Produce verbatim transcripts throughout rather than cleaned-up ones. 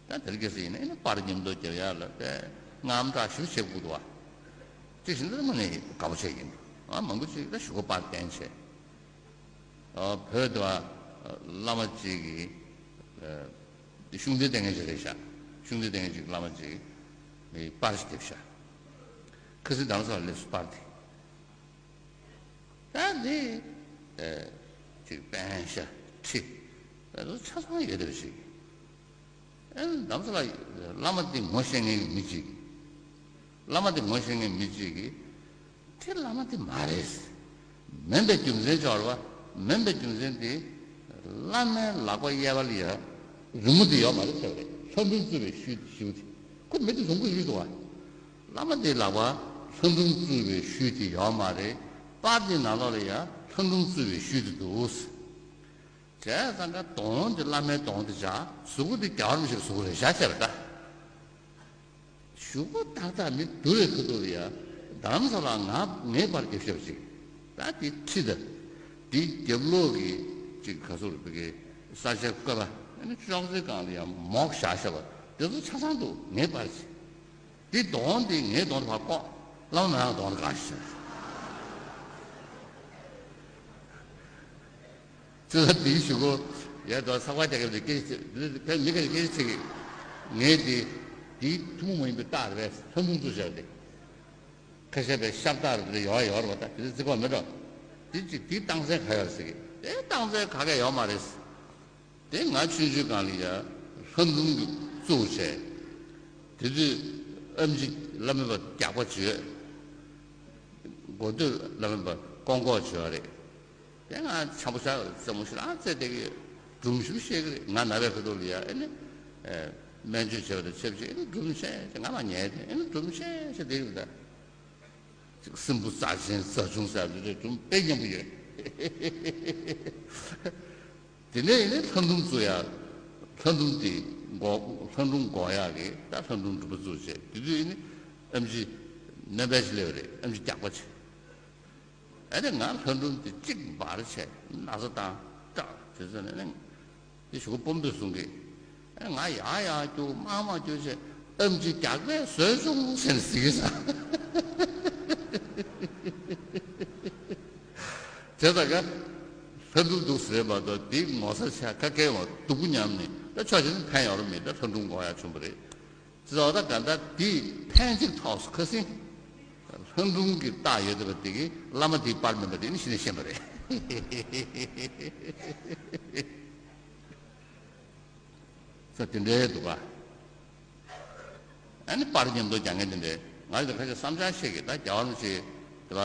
ད་དེ་རིང་ཁ་སང་ཡིན་ན་ཨེ་ནི་པར་མཉམ་དུ་རྒྱབ་ཡག་ལ་དཔེ་དངངས་སྐྲག་ཞེ་པོ་བྱེད་དགོས་འདུག་བ། ཅིག་བྱས་ན་དངོས་གནས་དགའ་པོ་བྱས་ཀྱི་འདུག་ཨ་མང་པོ་ཅིག་ད་གཞུག་གུ་པར་བསྟན་བྱས། ཨ་བོད་དུ་བླ་མ་ཅིག་གིས་ཨ་ཤུགས་ལྡན་བསྟེན་མཁན་ཅིག་རེད་ཤག་ཤུགས་ལྡན་བསྟེན་མཁན་ཅིག་བླ་མ་ཅིག་གིས་པར་ཞིག་བརྒྱབ་ཤག་ཁ་སང་རྡ་རམ་ས་ལ་སླེབས་སོང་པར་དེ། ད་འདི་ཨ་ཅིག་པཎ་ཞྭ་ཁྲི་ད་ཚོ་ཆ་ཚང་ཡོད་བསྡད་པ་ཞིག་ཨེ་རྡ་རམ་ས་ལ་བླ་མ་འདི་ངོ་ཤེས་མཁན་གྱི་མི་གཅིག་བླ་མ་འདི་ངོ་ཤེས་མཁན་མི་གཅིག་གིས་དེ་བླ་མ་འདི་མ་རེད། མིན་པའི་རྒྱུ་མཚན་ཅིག་ཡོད་རེད་བ། མིན་པའི་རྒྱུ་མཚན་དེ་བླ་མའི་ལག་པ་གཡས་པ་ལ་ཡ་རི་མོ་འདི་ཡོད་མ་རེད་ཟེར་བ་རེད། ལྷ་སྒྲུང་བཙུགས་པའི་ཤུལ་ཤུལ་དེ་ཁོ་མི་དེ་བཟུང་གི་ཡོད་འདུག་བ། བླ་མ་འདིའི་ལག་པ་ལྷ་སྒྲུང་བཙུགས་པའི་ཤུལ་དེ་ཡོད་མ་རེད། པར་འདི་ནང་ལོགས་ལ་ཡ་ལྷ་སྒྲུང་བཙུགས་པའི་ཤུལ་དེ་འདུག་བྱས་ཙང་ཀ་གདོང་དེ་བླ་མའི་གདོང་དེ་བྱ། གཟུགས་པོ་དེ་རྒྱལ་བ་རིན་པོ་ཆེའི་གཟུགས་པོ་རེད་བཞག་བྱས་པ་འདྲ། གཞུག་གུ་ཏག་ཏག་མི་བསྡུ་རེ་ཁ་ཐུག་ལ་ཡ་རྡ་རམ་ས་ལ་ང་ངའི་པར་རྒྱབ་ཤོག་ཅིག་ད་དེ་ཁྲི་ད། དེའི་རྒྱབ་ལོགས་ཀྱི་ཅིག་ག་ཚོད་རེད་པ་གི་ས་ཆ་བཀོད་པ་ཨ་ནི་ཅོག་ཙེ་སྒང་ལ་ཡ་མོག་བཞག་བཞག་པ་དེ་ཚོ་ཆ་ཚང་འདུག་ངའི་པར་ཅིག་དེ་གདོང་དེ་ངའི་གདོང་དེ་ཕར་བཀོག་བླ་མ་མེད་ན་གདོང་དེ་གང་ཞིག་ཟེར། ཙི་ཙི་དེའི་གཞུག་གུ་ཡར་དུ་ཚགས་པར་རྒྱག་མཁན་དེ་སྐད་ཆ་ཕན་མི་ཁ་ཅིག་སྐད་ཆ་དྲིས་ཀྱི། ངས་དེ་དེའི་ཐུན་མོང་མ་ཡིན་པའི་རྟགས་རེད་པས་ལྷ་སྒྲུང་བཙུགས་བཞག་སྟེ། ཁ་ཤས་པའི་ཤ་སྟག་རེད་ཡོད་ཡོད་རེད་པ། ད་དེ་ཚོ་བརྩི་གི་མེད་འགྲོ། དེ་གཅིག་དེའི་རྟགས་མཚན་ག་ཡོད་ཟེར་གི། དེ་རྟགས་མཚན་ག་གས་ཡོད་མ་རེད། དེ་ང་ཆུང་ཆུང་སྒང་ལ་ཡ་ལྷ་སྒྲུང་གི་བཙུགས་བྱས། དེ་དུས་ཨེམ་ཆི་བླ་མེད་པ་རྒྱགས་པ་བྱོས། འགོ་སྟོད་བླ་མེད་པ་ཀོང་ཀོག་བྱོས་པ་རེད། དེ་ང་འཆམ་པོ་ཤག་རྩེད་མོ་ཞིག་ལ་རྩེ་བསྡད་ཀྱི། སྒྲུང་ཞིག་བཤད་ཀྱི་རེད། ང་ན་བའི་ཁ་ཐུག་ལ་ཡ་ཨེ་ནི་ཨེ་སྨན་བཅོས་བྱས་པ་དང་ཆབས་ཅིག་ཨེ་ནི་སྒྲུང་བཤད་ཅེས་ང་མ་ཉལ་ཏེ་ཨེ་ནི་སྒྲུང་བཤད་བཤད་བསྡད་ཀྱི་རེད་ད། ཅིག་སྲིན་པོ་རྩ་ཆེན་རྩ་ཆུང་ཟེར་བ་འདི་འདྲའི་སྒྲུང་དཔེ་སྙན་པོ་ཡོད། དེ་ནས་ཡིན་ནའི་ལྷ་སྒྲུང་བཙུགས་ཡག་ལྷ་སྒྲུང་དེ་འགོག་ལྷ་སྒྲུང་འགོག་ཡག་གི་ད་ལྷ་སྒྲུང་སྒྲུབ་པ་བཙུགས་བྱས། དེ་དུས་ཡིན་ནི་ཨེམ་ཆི་སྨན་པ་ཞིག་སླེབས་པ་རེད། ཨེམ་ཆི་རྒྱགས་པ་བྱས། ཨ་ནི་ང་ལྷ་སྒྲུང་དེ་གཅིག་འབར་བྱས་ན་ཚ་བཏང་སྐྲག་དེ་ཚོ་ནས་ནི་དེ་གཞུག་གུ་དཔོན་པོས་གསུང་གི། ཨ་ང་ཡག་ཡག་རྒྱུགས་དམའ་དམའ་རྒྱུགས་བྱས་ཨེམ་ཆི་རྒྱགས་པས་ཟོས་བྱུང་ཟེར་ཟེར་གི་ས། བྱས་ཙང་ཀ་ལྷ་སྒྲུང་འདུག་ཟེར་བ་དང་དེའི་ངོ་ཚ་ཆེ་ཁ་སྐད་འོང་སྡུག་པོ་མཉམ་ནི་ད་ཕྱོགས་གཅིག་ནས་ཕན་ཡོད་རེད་མི་ད་ལྷ་སྒྲུང་འགོག་ཡག་བྱུང་བ་རེད། ཙི་ཙི་ད་ག་ད་དེ་ཕན་ཅིག་ཐོགས་སོང་། ཁ་སང་ལྷ་སྒྲུང་གི་རྟགས་ཡོད་བསྡད་པ་དེ་གིས་བླ་མ་དེའི་པར་མིན་པ་དེ་ནི་གཞི་ནས་ཤེས་པ་རེད། ས་དེ་འདྲའི་འདུག་ག་ཨ་ནི་པར་མཉམ་དུ་རྒྱག་མཁན་དེ་འདྲའི་ང་ཚོ་ཁ་ཤས་བསམ་འཆར་བཤད་ཀྱི། ད་རྒྱལ་བ་རིན་པོ་ཆེ་དེ་ལ་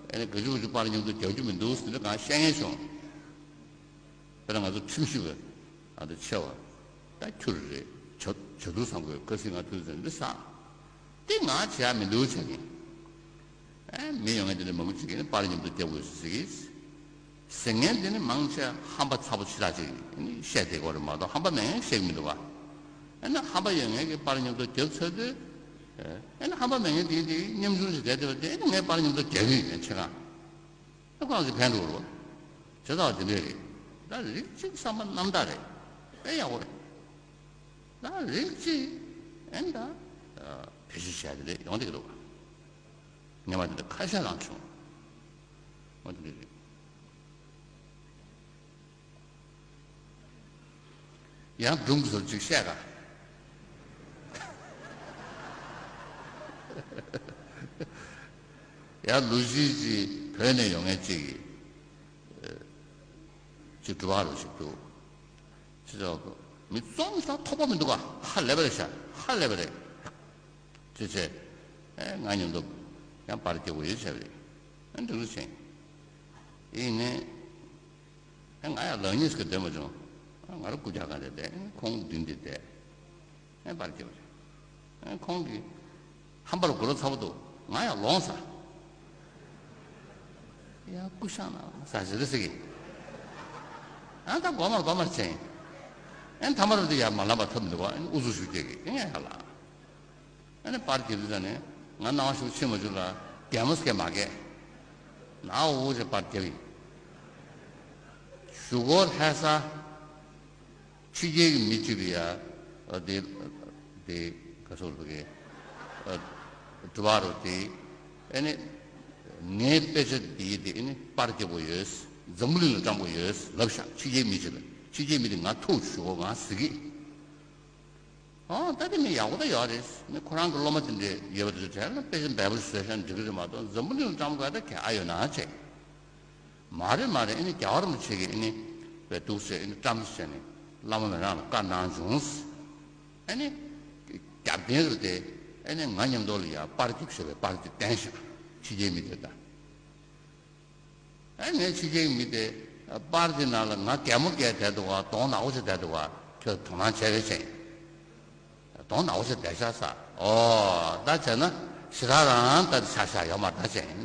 ཨ་ནི་ག་ཅུ་ག་ཅུ་པར་མཉམ་དུ་རྒྱག་རྒྱུ་མི་འདུག་ཟེར་ནས་གང་བཤད་མཁན་བྱུང་། དཔེར་ན་ང་ཚོ་ཁྲིམས་ཞིབ་པ་ཨ་འདི་ཆེ་བ་ད་ཁྱུ་རེ་རེ་བྱ་བྱ་དུར་བཟང་པོའི་ཁ་སང་ང་ཐུག་ཟེར་འདི་ཟ། དེ་ང་བྱས་མི་འདུག་བྱས་ཀྱི། ཨེ་མི་ཡོང་མཁན་དེ་ནི་མང་པོ་ཅིག་གིས་ནི་པར་མཉམ་དུ་རྒྱག་དགོས་ཟེར་གྱི། ཟེར་མཁན་དེ་ནི་མང་ཆེ་ཧམ་པ་ཚ་པོ་ཆེ་དྲགས་ཅིག་ནི་བཤད་བསྡད་ཀྱི་ཡོད་རེད་མ་གཏོགས་ཧམ་པ་མེད་མཁན་བཤད་ཀྱི་མི་འདུག་བ། ཨེ་ན་ཧམ་པ་ཡོད་མཁན་གྱིས་པར་མཉམ་དུ་རྒྱབ་ཚར་དུས། ཨེ་ན་ཧམ་པ་མེད་མཁན་དེ་དེ་ཉམ་ཆུང་ཞིག་བསྡད་བསྡད་པ་དེ་ཨེ་ན་ངས་པར་མཉམ་དུ་རྒྱག་གི་ཡིན་ཁྱེད་རང་། ཨེ་ཁོ་རང་ཚོ་ཕན་འགྲོ་རོགས། བྱས་ཙང་དེ་འདྲས་རེད། ད་རིགས་གཅིག་བསམ་པ་རྣམ་དག་རེད། དཔེ་ཡག་པོ་རེད། ད་རིགས་གཅིག་ཨེ་ན་ད་བེད་སྤྱོད་བྱས་དེ་འདྲས་ཡོང་བསྡད་ཀྱི་འདུག་ངས་མ་དེ་འདྲ་ཁ་ཤས་རང་བྱུང་། འོ་དེ་འདྲ་རེད། ཡང་སྒྲུང་གི་བཟོ་ཅིག་བཤད་ག་ཡང་ལུག་ཤིང་ཅིག་བོད་ནས་ཡོང་མཁན་ཅིག་གིས་ཅིག་འགྲུལ་པ་རུ་ཞིག་འདུག་ཅི་ཟེར་བ་མི་བཙོང་ས་ཐོགས་པ་མི་འདུག་ག་ཧ་ལས་པ་རེད་ཤག་ཧ་ལས་པ་རེད། ཅེས་བྱས། ཨེ་ང་མཉམ་དུ་ཡང་པར་རྒྱག་དགོས་ཡོད་བྱས་པ་རེད། ཨེ་འགྲིག་འགྲིག་བྱས། ཨེ་ནས། ཨེ་ང་ཡང་ལག་གཉིས་ཀྱིས་སྡོད་མ་བྱུང་། ཨ་ང་རང་རྐུབ་བཀྱག་སྒང་དེར་བསྡད། ཨེ་ཁོང་མདུན་དེར་བསྡད། ཨེ་པར་རྒྱབ་རེད། ཨེ་ཁོང་གིས་ཧམ་པར་མགོ་ལོག་ཚ་པོ་འདུག་ང་ཡང་ལོངས་ས། ཡ་སྐུ་ཤ་ན་ས་ཟེར་རེ་ཟེར་གི། ཨ་ད་སྒོ་མར་སྒོ་མར་ཕྱིན། ཨེ་ཐ་མར་འདི་ཡར་མ་ལངས་པ་ཐབས་མི་འདུག་ཨེ་ཨུ་ཚུགས་ཤུགས་སྐྱེ་གི། ཨེ་ཡར་ལངས། ཨ་ནི་པར་རྒྱབ་དུས་ཙ་ནས་ང་སྣང་བ་ཤུགས་ཆེ་མ་བྱུང་ལ་རྒྱལ་མོ་སྐད་མ་སྐད། ནག་འུ་ཅེ་པར་རྒྱབ་ཡིན། གཞུག་གུར་ལྷ་ས་ཕྱི་རྒྱལ་གྱི་མི་གཅིག་གིས་ཡ་ ཨ་དེ་དེ་ག་སོགས་ལ་གི་ཨ་དྲི་བ་རོ་དེ། ཨ་ནི་ངའི་དཔེ་ཆ་དེ་དེ་ཨ་ནི་པར་རྒྱག་པོ་ཡོད། འཛམ་བུ་གླིང་ལ་བཀྲམ་པོ་ཡོད་ལབ་ཤག་ཕྱི་རྒྱལ་མི་ཅིག་ལ། ཕྱི་རྒྱལ་མི་དེ་ང་ཐུག་ཞུ་གོ་ང་ཟི་གི་ཨོ་ད་དེ་མི་ཡག་པོ་ད་ཡོད་རེད། ནི་ཁོ་རང་གི་སློབ་མ་དེ་འདྲས་ཡོད་པ་དེ་ཚོ་གྲས་ལ་དཔེ་ཆ་འབེལ་པོ་བཟོས་ཤག་འགྲིག་གི་རེད་མ་གཏོགས་འཛམ་བུ་གླིང་ལ་བཀྲམ་དགོས་ད་གལ་ཨ་ཡོད་ན་བྱས། མ་རེད་མ་རེད། ཨ་ནི་རྒྱལ་བ་རིན་པོ་ཆེ་གིས་ཨ་ནི་བའི་འདུག་ཟེར། ཨ་ནི་བཀྲམ་ཟེར་ནས་བླ་མ་མི་རང་ལ་བཀའ་གནང་བྱུང་། ཨ་ནི་རྒྱབ་རྟེན་རེད་དེ། ཨ་ནི་ང་མཉམ་དུ་ལ་ཡ་པར་རྒྱབ་ཤོག་པའི་པར་དེ་བསྟན་ཤག་ཕྱི་རྒྱལ་མི་དེ་ད། ཨ་ངས་ཕྱི་རྒྱལ་མི་དེ་པར་དེ་ནང་ལ་ང་གད་མོ་བགད་བསྡད་འདུག་བ། གདོང་ནག་པོ་བྱས་བསྡད་འདུག་བ། ཁྱོད་དོ་སྣང་བྱས་རེད་བྱས། གདོང་ནག་པོ་བྱས་བསྡད་ཤག་ས། ཨོ་ད་བྱས་ན་ཞེ་དྲག་རང་ད་ཆགས་ཤག་ཡོད་མ་རེད་ད་བྱས།